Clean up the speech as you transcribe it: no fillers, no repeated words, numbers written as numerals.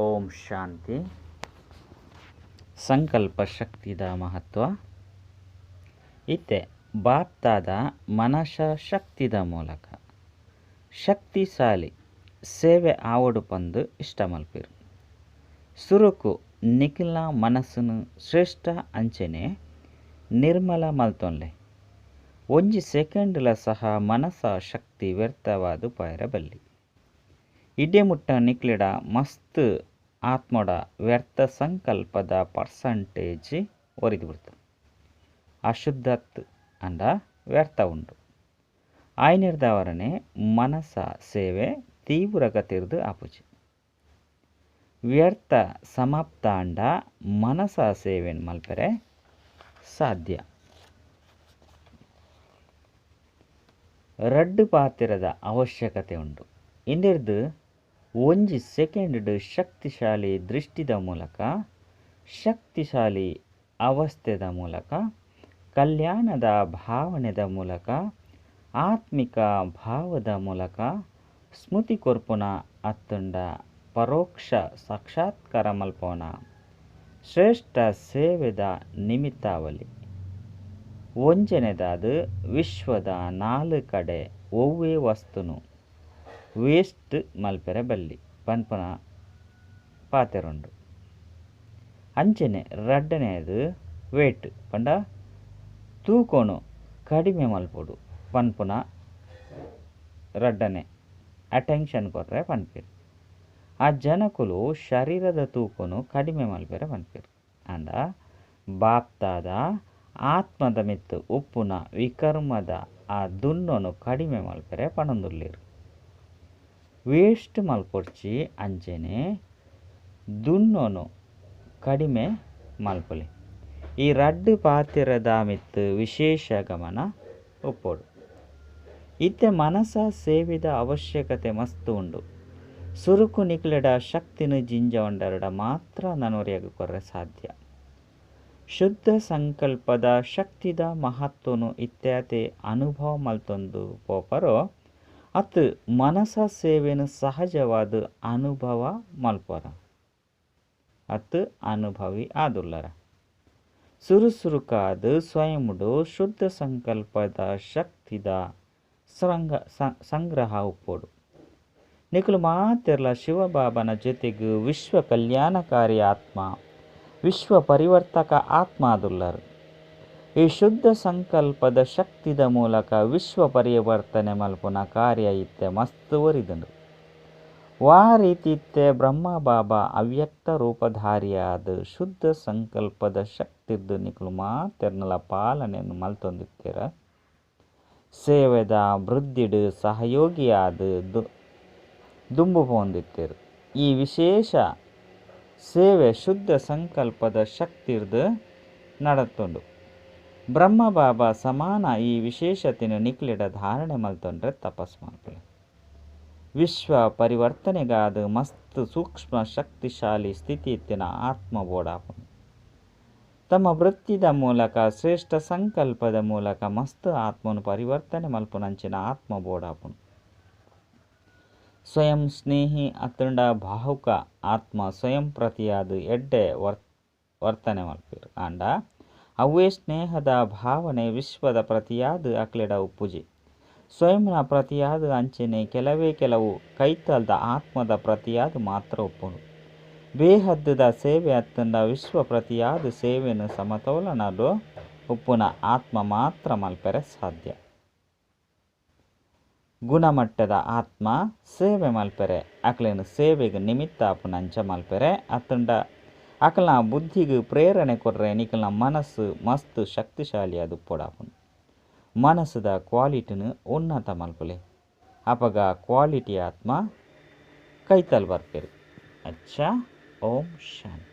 ಓಂ ಶಾಂತಿ. ಸಂಕಲ್ಪ ಶಕ್ತಿದ ಮಹತ್ವ ಇತ್ತೆ ಬಾಪ್ತಾದ ಮನಸ ಶಕ್ತಿದ ಮೂಲಕ ಶಕ್ತಿಶಾಲಿ ಸೇವೆ ಆವಡು ಪಂದು ಇಷ್ಟ ಮಲ್ಪಿರು. ಸುರುಕು ನಿಖಿಲ ಮನಸ್ಸುನು ಶ್ರೇಷ್ಠ ಅಂಚನೆ ನಿರ್ಮಲ ಮಲ್ತೊನ್ಲೆ. ಒಂಜಿ ಸೆಕೆಂಡ್ಲ ಸಹ ಮನಸ ಶಕ್ತಿ ವ್ಯರ್ಥವಾದ ಪಯರ ಬಲ್ಲಿ. ಇಡೆ ಮುಟ್ಟ ನಿಕ್ಲೆಡ ಮಸ್ತ್ ಆತ್ಮಡ ವ್ಯರ್ಥ ಸಂಕಲ್ಪದ ಪರ್ಸಂಟೇಜ್ ಒರಿದು ಬಿಡ್ತು. ಅಶುದ್ಧತ್ ಅಂಡ ವ್ಯರ್ಥ ಉಂಡು. ಆಯ್ನಿರ್ದವರನೆ ಮನಸ ಸೇವೆ ತೀವ್ರಗತಿರ್ದು ಆಪುಜಿ. ವ್ಯರ್ಥ ಸಮಾಪ್ತ ಅಂಡ ಮನಸ ಸೇವೆ ಮಲ್ಪೆರೆ ಸಾಧ್ಯ. ರಡ್ಡು ಪಾತ್ರದ ಅವಶ್ಯಕತೆ ಉಂಡು. ಇಂದಿರ್ದು ಒಂಜಿ ಸೆಕೆಂಡ್ ಶಕ್ತಿಶಾಲಿ ದೃಷ್ಟಿದ ಮೂಲಕ ಶಕ್ತಿಶಾಲಿ ಅವಸ್ಥೆದ ಮೂಲಕ ಕಲ್ಯಾಣದ ಭಾವನೆದ ಮೂಲಕ ಆತ್ಮಿಕ ಭಾವದ ಮೂಲಕ ಸ್ಮೃತಿ ಕೊರ್ಪುನ ಅತ್ತಂಡ ಪರೋಕ್ಷ ಸಾಕ್ಷಾತ್ಕಾರ ಮಲ್ಪೋಣ ಶ್ರೇಷ್ಠ ಸೇವೆದ ನಿಮಿತ್ತಾವಲಿ. ಒಂಜನೆದಾದ ವಿಶ್ವದ ನಾಲು ಕಡೆ ಒವ್ವೇ ವಸ್ತುನು ವೇಸ್ಟ್ ಮಲ್ಪೆರೆ ಬಲ್ಲಿ ಪನ್ಪುನ ಪಾತೆರುಂಡು. ಅಂಚನೆ ರಡ್ಡನೇದು ವೇಟ್ ಪಂಡ ತೂಕೋನು ಕಡಿಮೆ ಮಲ್ಪೊಡು ಪನ್ಪುನ ರಡ್ಡನೆ ಅಟೆನ್ಷನ್ ಕೊರ್ರೆ ಪನ್ಪೆರ್. ಆ ಜನಕುಲು ಶರೀರದ ತೂಕೋನು ಕಡಿಮೆ ಮಲ್ಪೆರೆ ಪನ್ಪೆರ್. ಅಂಡ ಬಾಪ್ತಾದ ಆತ್ಮದ ಮಿತ್ತು ಉಪ್ಪುನ ವಿಕರ್ಮದ ಆ ದುನ್ನೋನು ಕಡಿಮೆ ಮಲ್ಪೆರೆ ಪಣೊಂದುಲ್ಲೆರ್. ವೇಸ್ಟ್ ಮಲ್ಪೊಡ್ಚಿ ಅಂಚನೆ ದುನ್ನೋನು ಕಡಿಮೆ ಮಲ್ಪೊಲಿ. ಈ ರಡ್ಡು ಪಾತ್ರದ ಮಿತ್ತು ವಿಶೇಷ ಗಮನ ಉಪ್ಪೊಡು. ಇತ್ತೆ ಮನಸ ಸೇವೆದ ಅವಶ್ಯಕತೆ ಮಸ್ತ್ ಉಂಡು. ಸುರುಕು ನಿಕ್ಲೆಡ ಶಕ್ತಿನ ಜಿಂಜವಂಡರಡ ಮಾತ್ರ ನನೊರಿಯಾಗ ಕೊರ್ರೆ ಸಾಧ್ಯ. ಶುದ್ಧ ಸಂಕಲ್ಪದ ಶಕ್ತಿದ ಮಹತ್ವನು ಇತ್ಯಾತೆ ಅನುಭವ ಮಲ್ತೊಂದು ಪೋಪರೋ ಅತ್ ಮನಸ ಸೇವೆನು ಸಹಜವಾದ ಅನುಭವ ಮಲ್ಪರ ಅತ್ ಅನುಭವಿ ಆದುಲ್ಲರ. ಸುರುಸುರುಕಾದ ಸ್ವಯಂಡು ಶುದ್ಧ ಸಂಕಲ್ಪದ ಶಕ್ತಿದ ಸಂಗ್ರಹ ಉಪ್ಪೋಡು. ನಿಕುಲು ಮಾತೆರ್ಲ ಶಿವಬಾಬನ ಜೊತೆಗೆ ವಿಶ್ವ ಕಲ್ಯಾಣಕಾರಿ ಆತ್ಮ ವಿಶ್ವ ಪರಿವರ್ತಕ ಆತ್ಮ ಆದುಲ್ಲರು. ಈ ಶುದ್ಧ ಸಂಕಲ್ಪದ ಶಕ್ತಿದ ಮೂಲಕ ವಿಶ್ವ ಪರಿವರ್ತನೆ ಮಲ್ಪುನ ಕಾರ್ಯ ಇತ್ತೆ ಮಸ್ತ್ ಒರಿದುಂಡು. ವಾ ರೀತಿ ಇತ್ತೆ ಬ್ರಹ್ಮ ಬಾಬಾ ಅವ್ಯಕ್ತ ರೂಪಧಾರಿಯಾದ ಶುದ್ಧ ಸಂಕಲ್ಪದ ಶಕ್ತಿರ್ದು ನಿಕುಲು ಮಾತೆರ್ನಲ ಪಾಲನೆಯನ್ನು ಮಲ್ತೊಂದಿತ್ತೀರ. ಸೇವೆದ ವೃದ್ಧಿಡು ಸಹಯೋಗಿಯಾದ ದುಂಬು ಪೋಂದಿತ್ತೀರು. ಈ ವಿಶೇಷ ಸೇವೆ ಶುದ್ಧ ಸಂಕಲ್ಪದ ಶಕ್ತಿರ್ದು ನಡತುಂಡು. ಬ್ರಹ್ಮ ಬಾಬಾ ಸಮಾನ ಈ ವಿಶೇಷತೆಯನ್ನು ನಿಕ್ಲೆಡ ಧಾರಣೆ ಮಲ್ತೊಂಡ್ರೆ ತಪಸ್ ಮಲ್ಪಲೆ. ವಿಶ್ವ ಪರಿವರ್ತನೆಗಾದ ಮಸ್ತ್ ಸೂಕ್ಷ್ಮ ಶಕ್ತಿಶಾಲಿ ಸ್ಥಿತಿ ಇತ್ತಿನ ಆತ್ಮ ಬೋಡಾಪುಂಡು. ತಮ್ಮ ವೃತ್ತಿದ ಮೂಲಕ ಶ್ರೇಷ್ಠ ಸಂಕಲ್ಪದ ಮೂಲಕ ಮಸ್ತ್ ಆತ್ಮನು ಪರಿವರ್ತನೆ ಮಲ್ಪುನಂಚಿನ ಆತ್ಮ ಬೋಡಾಪುಂಡು. ಸ್ವಯಂ ಸ್ನೇಹಿ ಅತ್ತಂಡ ಭಾವುಕ ಆತ್ಮ ಸ್ವಯಂ ಪ್ರತಿಯಾದ ಎಡ್ಡೆ ವರ್ತನೆ ಮಲ್ಪೆರು. ಆಂಡ ಅವೇ ಸ್ನೇಹದ ಭಾವನೆ ವಿಶ್ವದ ಪ್ರತಿಯಾದ ಅಕ್ಲೆಡ ಉಪ್ಪುಜಿ. ಸ್ವಯಂನ ಪ್ರತಿಯಾದ ಅಂಚನೆ ಕೆಲವೇ ಕೆಲವು ಕೈತಲ್ದ ಆತ್ಮದ ಪ್ರತಿಯಾದ ಮಾತ್ರ ಉಪ್ಪುಂಡು. ಬೇಹದ್ದುದ ಸೇವೆ ಅತ್ತಂಡ ವಿಶ್ವ ಪ್ರತಿಯಾದ ಸೇವೆಯನ್ನು ಸಮತೋಲನಡು ಉಪ್ಪುನ ಆತ್ಮ ಮಾತ್ರ ಮಲ್ಪೆರೆ ಸಾಧ್ಯ. ಗುಣಮಟ್ಟದ ಆತ್ಮ ಸೇವೆ ಮಲ್ಪೆರೆ ಅಕ್ಲೆನ ಸೇವೆಗೆ ನಿಮಿತ್ತ ಆಪುನಂಚ ಮಲ್ಪೆರೆ ಅತ್ತಂಡ ಅಕಲ್ನ ಬುದ್ಧಿಗೆ ಪ್ರೇರಣೆ ಕೊರ್ರೆ ನಿಕಲ್ನ ಮನಸ್ಸು ಮಸ್ತ್ ಶಕ್ತಿಶಾಲಿಯಾದ ಉಪ್ಪೊಡಾಪುಂಡು. ಮನಸ್ಸುದ ಕ್ವಾಲಿಟಿನ ಉನ್ನತ ಮಲ್ಪಲೆ. ಅಪಗ ಕ್ವಾಲಿಟಿ ಆತ್ಮ ಕೈತಲ್ ಬರ್ಪೆರು. ಅಚ್ಚಾ, ಓಂ ಶಾಂತಿ.